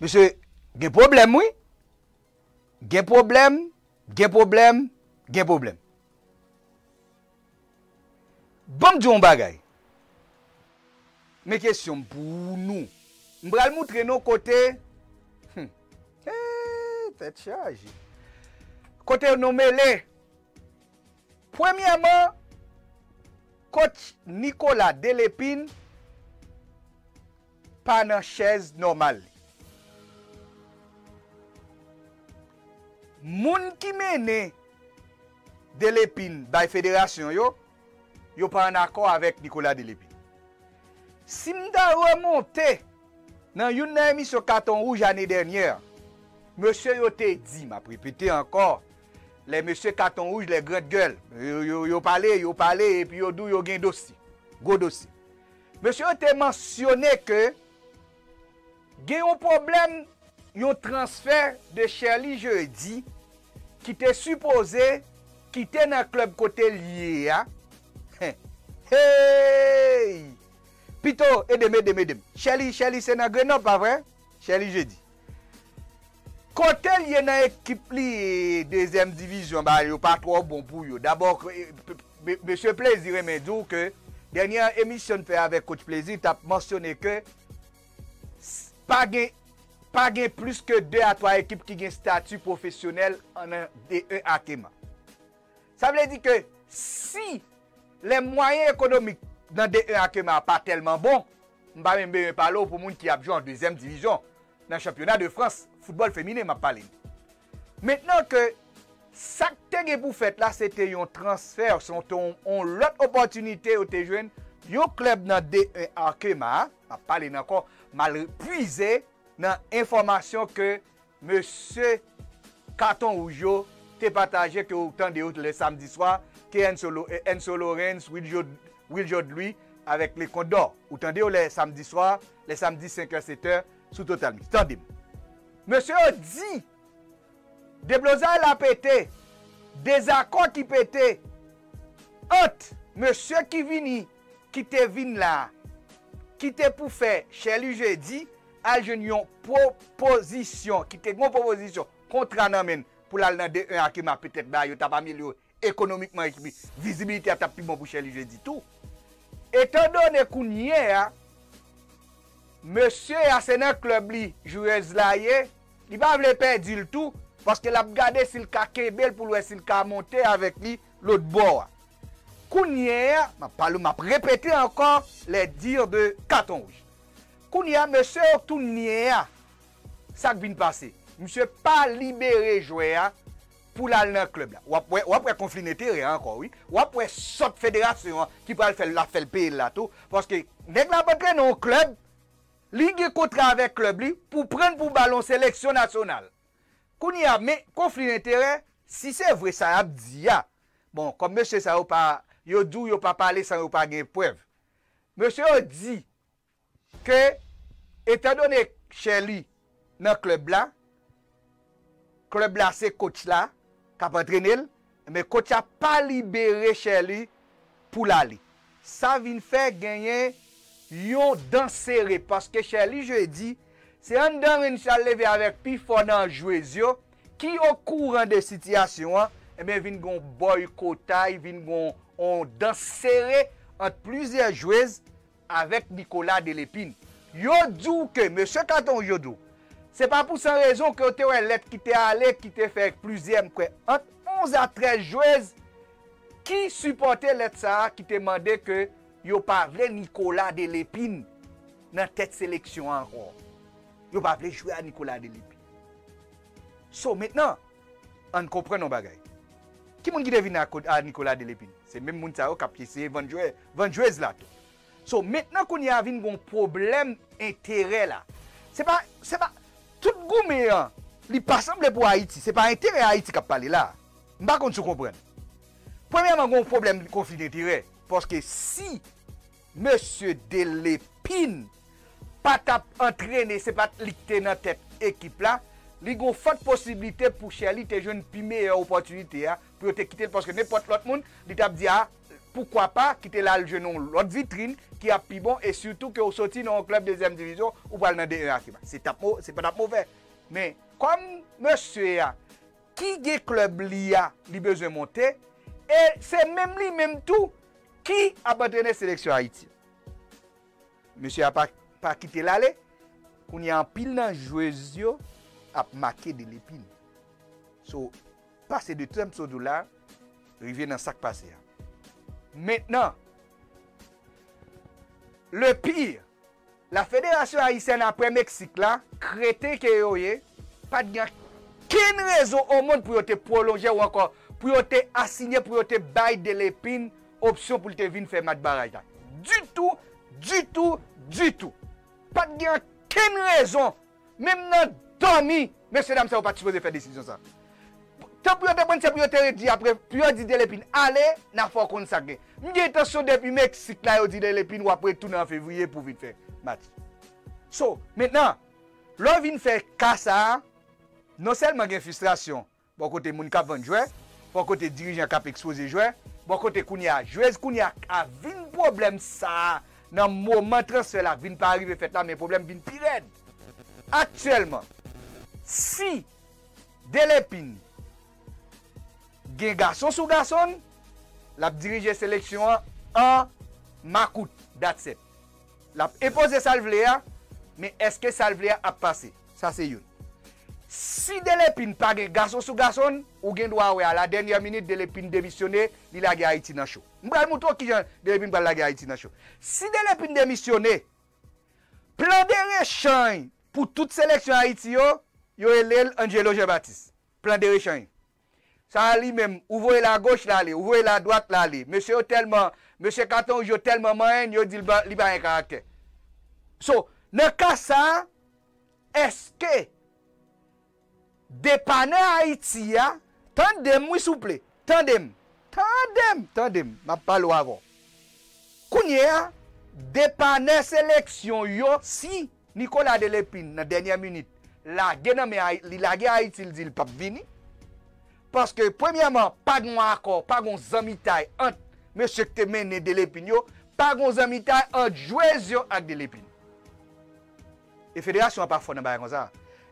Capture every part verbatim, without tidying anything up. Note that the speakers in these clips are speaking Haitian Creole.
Mesye, gen pwoblèm, wi. Gen pwoblèm, gen pwoblèm, gen pwoblèm. Ban m di w yon bagay. Men kesyon m pou nou. M pral moutre nou kote. Hmm. Eh, tèt chaje. Kote nou mele. Premyèman, coach Nicolas Delépine pa nan chèz nòmal li. Moun ki mennen Delépine bay federasyon yo, yo pa ann akò avèk Nicolas Delépine. Si m ta remonte nan youn nan emisyon Katon Wouj ane dènyè, mesye yo te di, m ap repete ankò, lè mesye Katon Wouj, lè grand gueule, yo, yo, yo pale, yo pale, epi yo di w yo gen dosye, gwo dosye. Mesye yo te mansyone ke gen yon pwoblèm, yon transfè de Sherly Jeudi ki te sipoze kite nan klèb kote l ye a. Hey! Pito, ede m, ede m, ede m. Sherly, Sherly se nan Grenoble, pa vre? Sherly Jeudi. Kote l ye nan ekip li, dezyèm divizyon, bagay yo pa twò bon pou yo. Dabò, eh, p-, p-, mesye Plezi renmen di w ke dènyè emisyon n fè avèk coach Plezi, t ap mansyone ke s-, pa gen, pa gen plis ke de a twa ekip ki gen stati pwofesyonèl an nan D un Arkema. Sa vle di ke si lè mwayen ekonomik nan D un Arkema pa tèlman bon, m pa menm bezwen pale w pou moun ki ap jwe an dezyèm divizyon nan chanpyona de Frans, foutbòl feminen m ap pale. Mentnan ke sa k te gen pou fèt la, se te yon transfè, se te yon, yon lòt opòtinite yo te jwenn yon klèb nan D un Arkema, m ap pale n ankò, m al pwize nan enfòmasyon ke mesye Katon Wouj yo te pataje, ke ou tande yo lè samdi swa, ke Enzo Lo-, eh, Enzo Lorens, Wiljo-, Wiljo Louis avèk Le Condor. Ou tande yo lè samdi swa, lè samdi senk è, sèt è sou Total Mix. Tande m. Mesye yo di, deblozay la pete, dezakò ki pete ant mesye ki vini, ki te vin la, ki te pou fè Sherly Jeudi al jwenn yon pwopozisyon, ki te gen yon pwopozisyon kontra nan men l pou l al nan D un Arkema, petèt bagay yo t ap amelyore ekonomikman, epi vizibilite a t ap pi bon pou Sherly Jeudi tou. Etandone kounye a, mesye a se nan klèb li jwèz la ye, li pa vle pèdi l tou, paske l ap gade si l ka kenbe l pou l wè si l ka monte avèk li lòt bò a. Kounye a, m ap pale, m ap repete ankò les dires de Katon Wouj. Kounye a, mesye yo tounen a, sa k vin pase? Misye pa libere jwè a pou l al nan klèb la. W ap wè, w ap wè konfli enterè ankò, wi. W ap wè sòt federasyon an ki pral fè l, l ap fè l peye l la tou. Paske nèg la ap antrene yon klèb, li gen kontra avèk klèb li pou pran l pou ba l yon seleksyon nasyonal. Kounye a, men konfli enterè, si se vre sa y ap di a, bon, kòm mesye sa yo pa, yo di w yo pa pale san yo pa gen prèv. Mesye yo di ke, etandone Sherly nan klèb la, klèb la se coach la k ap antrene l, men coach la pa libere Sherly pou l ale. Sa vin fè genyen yon dan sere, paske Sherly Jeudi, se anndan rens l al leve avèk pi fò nan jwez yo ki okouran de sitiyasyon an, ebyen vin gon bòykotay, vin gon on dan sere ant plizyè jwez avèk Nicolas Delépine. Yo di w ke, mesye Katon Wouj yo di w, se pa pou san rezon ke yo te wè lèt ki te ale, ki te fè plizyè, m kwè, ant onz a trèz jwez ki sipòte lèt sa a, ki te mande ke yo pa vle Nicolas Delépine nan tèt seleksyon an ankò. Yo pa vle jwe a Nicolas Delépine. So, mentnan, ann konprann yon bagay. Ki moun ki te vin a, a Nicolas Delépine? Se menm moun sa yo k ap eseye vann jwè, vann jwèz la tou. So, mentnan kounye a vin gon pwoblèm enterè la. Se pa, se pa, tout goumen an, li pa sanble pou Ayiti. Se pa enterè Ayiti k ap pale la. M pa konn si w konprann. Premyèman, gon pwoblèm konfli enterè. Paske si mesye Delépine pa t ap antrene, se pa t li k te nan tèt ekip la, li gon fòt posiblite pou Sherly te jwenn pi meyè opòtinite a, pou yo te kite l, paske nenpòt lòt moun, li t ap di, a, poukwa pa kite l al jwenn yon lòt vitrin ki ap pi bon, e sitou ke w soti nan yon klèb dezyèm divizyon, ou pral nan D un Akima. Se t ap mo-, se pa t ap movè. Men, kòm mesye a, ki gen klèb li a, li bezwen monte, e se menm li menm tou ki ap antrene seleksyon Ayiti. Mesye a pa, pa kite l ale. Kounye a, anpil nan jwez yo ap make Delepin. So, pase de tèm so di w la, rive nan sa k pase a. Mentnan, le pire, la Fédération Haïtienne, apre Meksik la, kreten ke yo ye, pa t gen kenn rezon o mond pou yo te pwolonje ou ankò pou yo te asiyen, pou yo te bay Delepin opsyon pou l te vin fè match baraj la. Ditou, ditou, ditou. Pa t gen kenn rezon. Menm nan dòmi, mesye dam sa yo pa t sipoze fè desizyon sa. Tan pou yo te pran, se pou yo te di apre, pou yo di Delepin ale, n a fè w konn sa k gen. M gen entansyon depi Meksik la, yo di Delepin w ap retounen an fevriye pou vin fè match. So, mentnan, lè w vin fè ka sa a, non sèlman gen fristrasyon bò kote moun k ap vann jwè, bò kote dirijan k ap ekspoze jwè, bò kote kounye a, jwez kounye a ka vin pwoblèm sa a nan moman transfè la k vin pa rive fèt la, men pwoblèm vin pi rèd. Aktyèlman, si Delepin gen gason sou gason l, l ap dirije seleksyon an an makout, that's it. L ap enpoze sa l vle a, men èske sa l vle a ap pase? Sa se youn. Si Delepin pa gen gason sou gason, ou gen dwa wè a la dènyè minit Delepin demisyone, li lage Ayiti nan cho. M pral montre w kijan Delepin pral lage Ayiti nan cho. Si Delepin demisyone, plan de rechanj pou tout seleksyon Ayiti yo, yo rele l Angelo Jean Baptiste. Plan de rechanj. Sa a li menm, ou voye l agoch l ale, ou voye l adwat l ale. Mesye yo tèlman, mesye katon wouj yo tèlman manyen, yo di l pa, li pa gen karaktè. So, nan ka sa a, èske depanè Ayiti a, tande m wi souple, tande m, tande m, tande m, m ap pale w avè w. Kounye a, depanè seleksyon yo, si Nicolas Delepin, nan dènyè minit, lage nan men Ay-, li lage Ayiti, li di l p ap vini. Paske, premyèman, pa gen yon akò, pa gen yon zanmitay ant mesye k te mennen Delepin yo, pa gen yon zanmitay ant jwez yo ak Delepin. E federasyon an pa fò nan bagay konsa.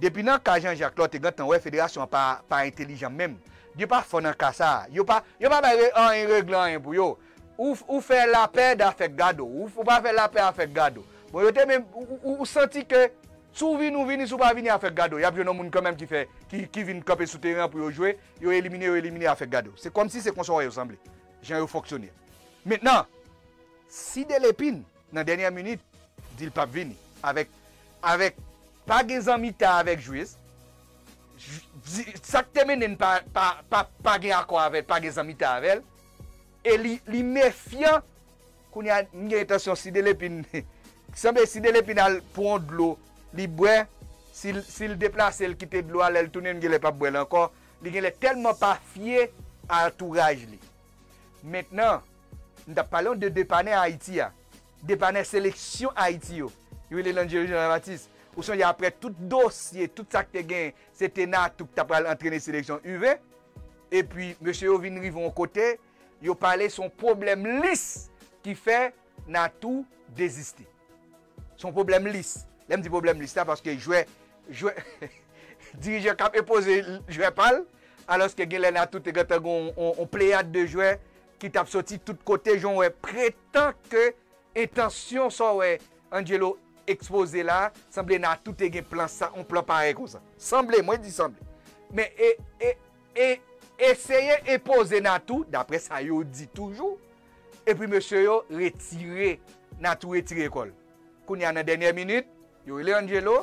Depi nan ka Jean Jacques la, w te gentan wè federasyon an pa, pa entelijan menm. Yo pa fò nan ka sa a. Yo pa, yo pa bay re-, anyen regle anyen pou yo. Ou, ou fè lapè avèk Gado. Ou, ou pa fè lapè avèk Gado. Bon, yo te menm, ou, ou, ou, ou santi ke si w vini, ou vini, si w pa vini avèk Gado, y ap jwenn yon moun kanmenm ki fè, ki, ki vin kanpe sou teren an pou yo jwe, yo elimine, yo elimine avèk Gado. Se kòmsi se konsa w wè yo sanble, jan yo fonksyone. Mentnan, si Delepin, nan dènyè minit, di l p ap vini, avèk, avèk, pa gen zanmitay avèk jwez, j-, di-, sa k te mennen n pa, pa, pa, pa gen akò avè l, pa gen zanmitay avè l, e li, li mefyan. Kounye a, m gen entansyon, si Delepin, sanble si Delepin al pran yon dlo, li bwè, si l, si l deplase, l kite dlo a, lè l tounen, l genlè p ap bwè l ankò, li genlè tèlman pa fye a antouraj li. Mentnan, m t ap pale w de depanè Ayiti a, depanè seleksyon Ayiti yo, yo rele l Angelo Jean Baptiste. Ou sonje apre tout dosye, tout sa k te gen, se te Natou k t ap pral antrene seleksyon U V, epi mesye yo vin rive yon kote, yo pale se yon pwoblèm lis ki fè Natou deziste. Se yon pwoblèm lis. Lè m di pwoblèm lis la, paske jwè, jwè, dirijan k ap enpoze jwè pa l, alòske genlè Natou te gentan gen yon, yon, yon pleyad de jwè ki t ap soti tout kote, jan w wè, pretan ke entansyon sa w wè Angelo ekspoze la, sanble Natou te gen plan sa, yon plan parèy konsa. Sanble, mwen di sanble. Men e, e, e, eseye enpoze Natou, daprè sa yo di toujou, epi mesye yo retire, Natou retire kò l. Kounye a nan dènyè minit, yo rele Angelo,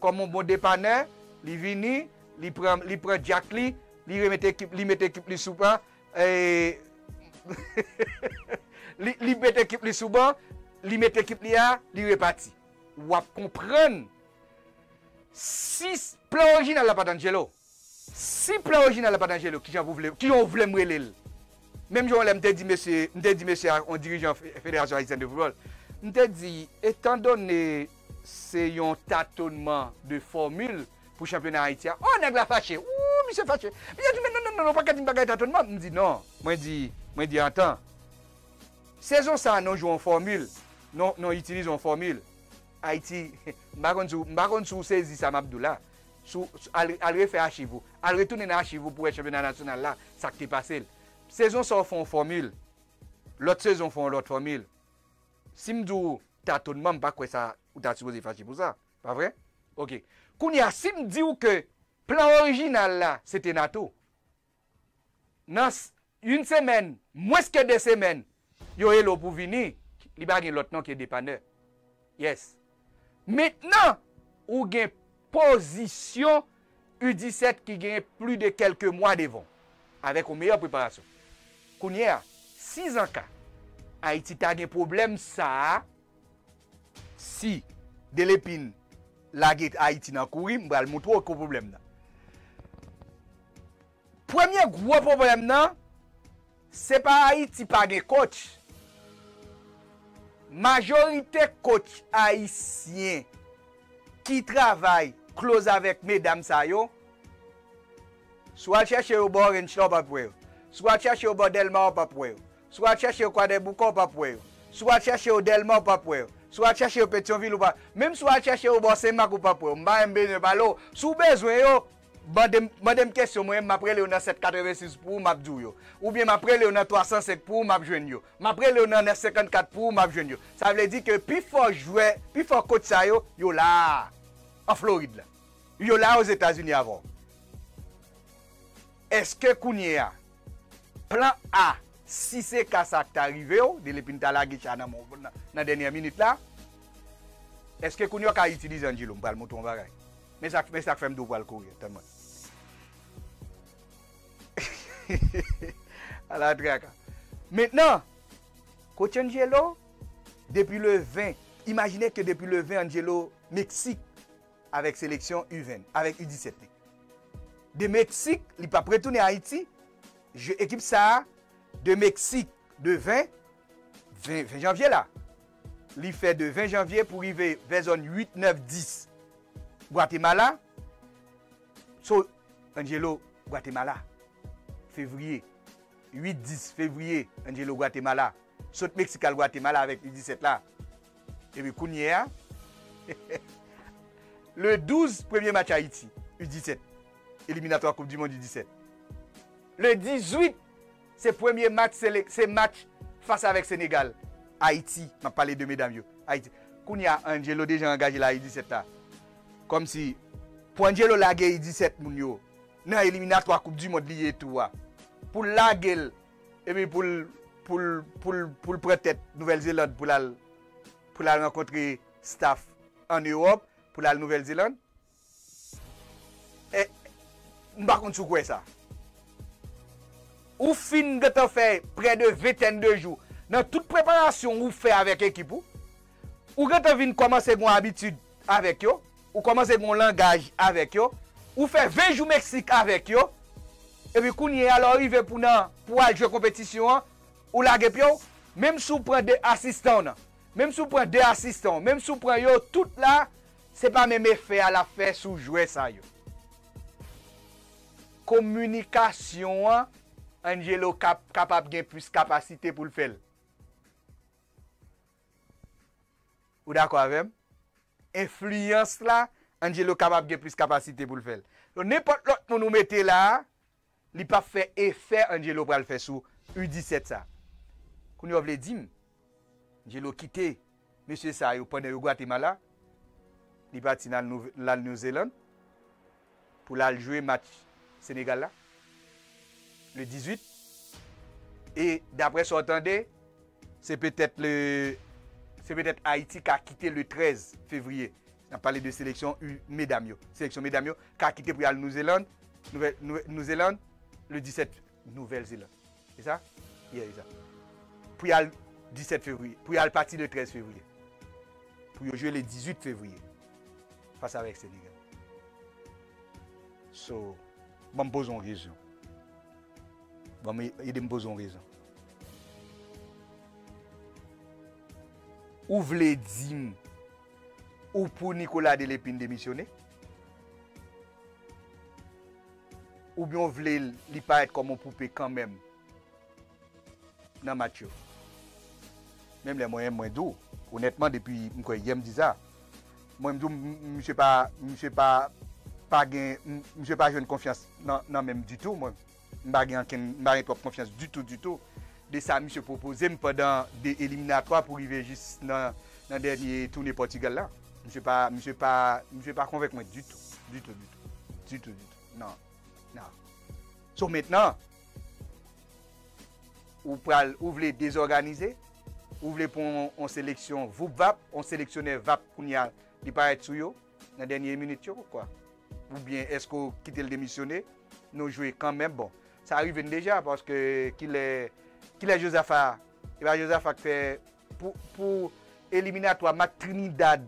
kòm yon bon depanè, li vini, li pran, li pran djak li, li remete ekip, li mete ekip li sou ban, e, li, li mete ekip li sou ban, li mete ekip li a, li repati. W ap konprann si s-, plan orijinal la pa t Angelo. Si plan orijinal la pa t Angelo, kijan pou vle, kijan w vle m rele l? Menm jan lè m te di mesye, m te di mesye a, yon dirijan fe-, Federasyon Ayisyèn de Foutbòl, m te di, etandone se yon tatonman de fòmil pou chanpyona Ayiti a, o, nèg la fache, ou, misye fache. Misye di, men non, non, non, non, pa ka di m bagay tatonman. M di, non. Mwen di, mwen di, antan. Sezon sa a, nou jwe yon fòmil, nou, nou itilize yon fòmil. Ayiti, m pa konn si w, m pa konn si w sezi sa m ap di w la. Si w, si, al, al refè achiv ou. Al retounen nan achiv ou pou w wè chanpyona nasyonal la, sa k te pase l. Sezon sa a, w fè yon fòmil. Lòt sezon, w fè yon lòt fòmil. Si m di w tatonman, m pa kwè sa, ou ta sipoze fache pou sa. Pa vre? Ok. Kounye a, si m di w ke plan orijinal la, se te Nato. Nan s- yon semèn, mwens ke de semèn, yo rele w pou vini, li pa gen lòt non ke depanè. Yes. Mentnan, ou gen pozisyon U disèt ki gen plis de kèlke mwa devan w, avèk yon meyè preparasyon. Kounye a, si zan ka, Ayiti ta gen pwoblèm sa a, si Delepin lage Ayiti nan kouri, m pral montre w ki pwoblèm nan. Premye gwo pwoblèm nan, se pa Ayiti pa gen coach. Majorite coach ayisyen ki travay close avèk medam sa yo, si w al chèche yo bò Orange la, w p ap wè yo. Si w al chèche yo bò Dèlma, w p ap wè yo. Si w al chèche yo Kwadèboukè, w p ap wè yo. Si w al chèche yo Dèlma, w p ap wè yo. Si w al chèche yo Petyonvil, ou pa, menm si w al chèche yo bò Senmak, ou p ap wè yo. M pa menm bezwen pale w. Si w bezwen yo, mande m, mande m kesyon, mwen menm, m ap rele yo nan sèt katrevensis pou ou, m ap di w yo. Oubyen m ap rele yo nan twa san senk pou ou, m ap jwenn yo. M ap rele yo nan nèf senkannkat pou ou, m ap jwenn yo. Sa vle di ke pifò jwè, pifò coach sa yo, yo la a, an Florid la. Yo la Ozetazini avè w. Èske kounye a, plan A, si se ka sa k ta rive w, Delepin ta lage cha nan men w nan, nan dènyè minit la, èske kounye a w ka itilize Angelo? M pral montre w yon bagay. Men sa, men sa k fè m di w pral kouri, tann mwen. Ala traka. Mentnan, coach Angelo, depi le ven, imajine ke depi le ven, Angelo Meksik avèk seleksyon U ven, avèk U disèt li. De Meksik, li p ap retounen Ayiti. Je, ekip sa a, de Meksik, de ven, ven, ven janvye la. Li fè de ven janvye pou rive vè zòn uit, nèf, dis. Gwatemala. So, Angelo, Gwatemala. Fevriye. Uit, dis fevriye, Angelo, Gwatemala. Sot Meksik al Gwatemala avèk U disèt la. Epi kounye a, le douz, premye match Ayiti, U disèt. Eliminatwa Koup di Mond U disèt. Le dizuit, se premye match, se, se match fas avèk Senegal. Ayiti, m ap pale de medam yo. Ayiti. Kounye a, Angelo deja angaje la U disèt la. Kòmsi, pou Angelo lage U disèt moun yo, nan eliminatwa Koup di Mond li ye tou a. Pou l lage l, epi pou l, pou l, pou l, pou l pran tèt Nouvèl Zeland, pou l al, pou l al rankontre staff an Ewòp, pou l al Nouvèl Zeland. E, m pa konn si w kwè sa. Ou fin gentan fè prè de ventèn de jou nan tout preparasyon ou fè avèk ekip ou. Ou gentan vin kòmanse gen yon abitid avèk yo. Ou kòmanse gen yon langaj avèk yo. Ou fè ven jou Meksik avèk yo. Epi kounye a, lè w rive pou nan, pou w al jwe konpetisyon an, ou lage pye w. Menm si w pran de asistan w nan, menm si w pran de asistan w, menm si w pran yo tout la, se pa menm efè a l ap fè sou jwè sa yo. Kominikasyon an, Angelo kap-, kapab gen plis kapasite pou l fè l. Ou dakò avè m? Enfliyans la, Angelo kapab gen plis kapasite pou l fè l. Donk, nenpòt lòt moun ou mete la a, li p ap fè efè Angelo pral fè sou U disèt sa. Kounye a w vle di m, Angelo kite mesye sa yo pandan yo Gwatemala, li pati nan Nouv-, l al New Zealand pou l al jwe match Senegal la, le dizuit. E daprè sa w tande, se petèt le, se petèt Ayiti ka kite le trèz fevriye. N ap pale de seleksyon U, medam yo. Seleksyon medam yo ka kite pou y al New Zealand, Nouvèl, Nouvè-, New Zealand, le disèt, Nouvèl Zeland. Se sa? Yeah, se sa. Pou y al disèt fevriye. Pou y al pati le trèz fevriye. Pou yo jwe le dizuit fevriye. Fas avèk Senegal. So, ban m poze yon kesyon. Ban m e-, ede m poze yon kesyon. Ou vle di m, ou pou Nicolas Delepin demisyone? Oubyen w vle l, li parèt kòm yon poupe kanmenm nan match yo? Menm lè mwen, mwen di w, onètman, depi m kwè yè m di sa. Mwen, m di w, m- m- misye pa, misye pa, pa gen, m- misye pa jwenn konfyans nan, nan men m ditou, mwen. M pa gen ankenn, m pa gen twòp konfyans ditou, ditou. De sa misye pwopoze m pandan de eliminatwa pou rive jis nan, nan dènye toune Pòtigal la. Misye pa, misye pa, misye pa konvenk mwen ditou, ditou, ditou, ditou, ditou. Non, non. So mentnan, ou pral, ou vle dezòganize, ou vle pran yon, yon seleksyon voup vap, yon seleksyonè vap kounye a, li parèt sou yo nan dènye minit yo, kwa. Oubyen èske w kite l demisyone, nou jwe kanmenm? Bon, sa rive n deja, paske kilè, kilè Jozafa, e pa Jozafa k fè pou, pou eliminatwa match Trinidad,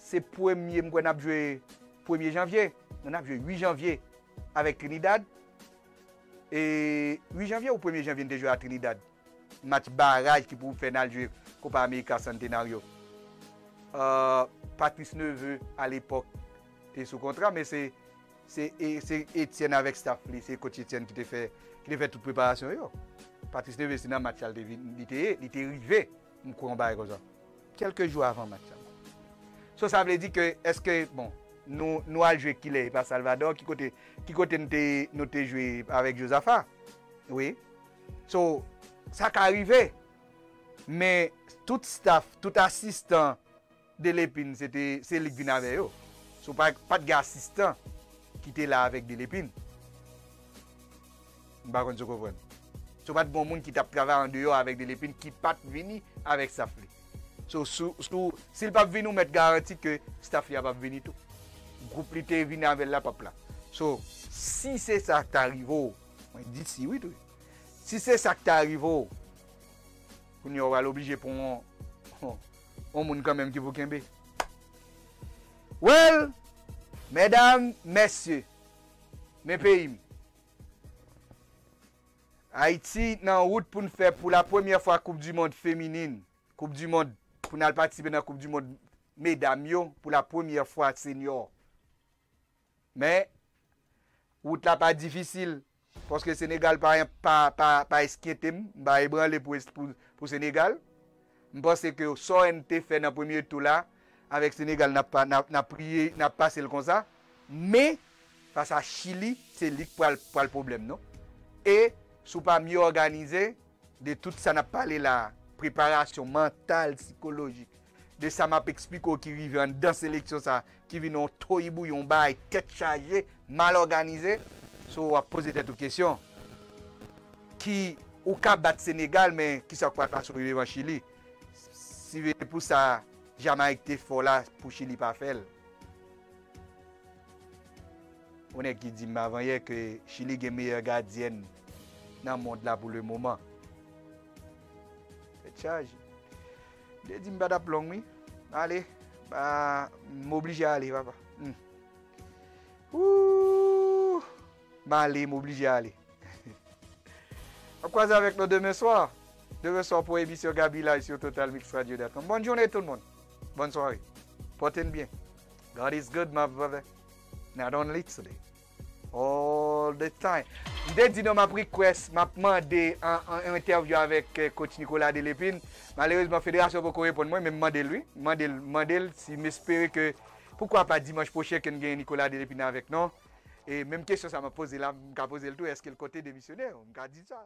se premye, m kwè n ap jwe premye janvye, nou n ap jwe uit janvye avèk Trinidad. E uit janvye ou premye janvye n te jwe a Trinidad. Match baraj ki pou fè n al jwe Copa America Centenario. Euh, Patrice Neveu, alepòk, te sou kontra, men se, se, e- se Etienne avèk staff li, se coach Etienne ki te fè, ki te fè tout preparasyon yo. Patrice Neveu, se nan match la li te vin, li te ye, li te rive, m kwè yon bagay konsa. Kèlke jou avan match la. So, sa vle di ke, èske, bon, nou, nou al jwe kilè, e pa Salvador, ki kote, ki kote nou te, nou te jwe avèk Jozafa? Wi. So, sa ka rive, men tout staff, tout asistan Delepin, se te, se li k vin avè yo. So, pa, pa t gen asistan ki te la avèk Delepin. M pa konn si w konprann. So, pa t gen moun ki t ap travay andeyò avèk Delepin ki pa t vini avèk staff li. So, sou, sou, si l p ap vini, ou mèt garanti ke staff li a p ap vini tou. Gwoup li te vini avè l la p ap la. So, si se sa k ta rive w, mwen di si wi tou. Si se sa k ta rive w, kounye a w pral oblije pran yon, yon, yon moun kanmenm ki pou kenbe. Well, medam, mesye, men peyi m. Ayiti nan wout pou n fè pou la premyè fwa Koup di Mond feminin, Koup di Mond, pou n al patisipe nan Koup di Mond medam yo pou la premyè fwa senyò. Men, wout la pa difisil, paske Senegal pa, pa, pa, pa eskyete m, m pa ebranle pou, es- pou, pou Senegal. M panse ke sa w te fè nan premye tou la, avèk Senegal, n ap pa- n ap, n ap priye, n ap pase l konsa. Men, fas a Chili, se li k pral, pral pwoblèm, non? E, si w pa mye òganize, de tout sa n ap pale la, preparasyon mantal, sikolojik, de sa m ap eksplike w ki rive anndan seleksyon sa, ki vin yon toyi bouyon, yon bagay tèt chaje, mal òganize, so w ap poze tèt ou kesyon. Ki, ou ka bat Senegal, men kisa k pral pase w devan Chili? Si se pou sa Jamayik te fò la, pou Chili pa fè l. Yon nèg ki di m avanyè ke Chili gen meyè gadyèn nan mond la pou le moman. Tèt chaje. M te di m pa t ap long, wi. Ale, ba, m oblije ale, papa. Hmm. Ooh, m ale, m oblije ale. Ap kwaze avèk nou demen swa. Demen swa pou emisyon Gaby Live sou Total Mix Radio dot com. Bòn jounen tout moun. Bòn sware. Pòte n byen. God is good, my brother. Not only today. All the time. M te di nou m ap request, m ap mande an, an, an entèvyou avèk eh, coach Nicolas Delepine. Malerezman, federasyon poko reponn mwen, men m mande l wi. M mande l, m mande l si m espere ke, poukwa pa dimanch pwochen ke n genyen Nicolas Delepine avèk nou. E menm kesyon sa m ap poze la, m ka poze l tou, èske l konte demisyone? M ka di sa.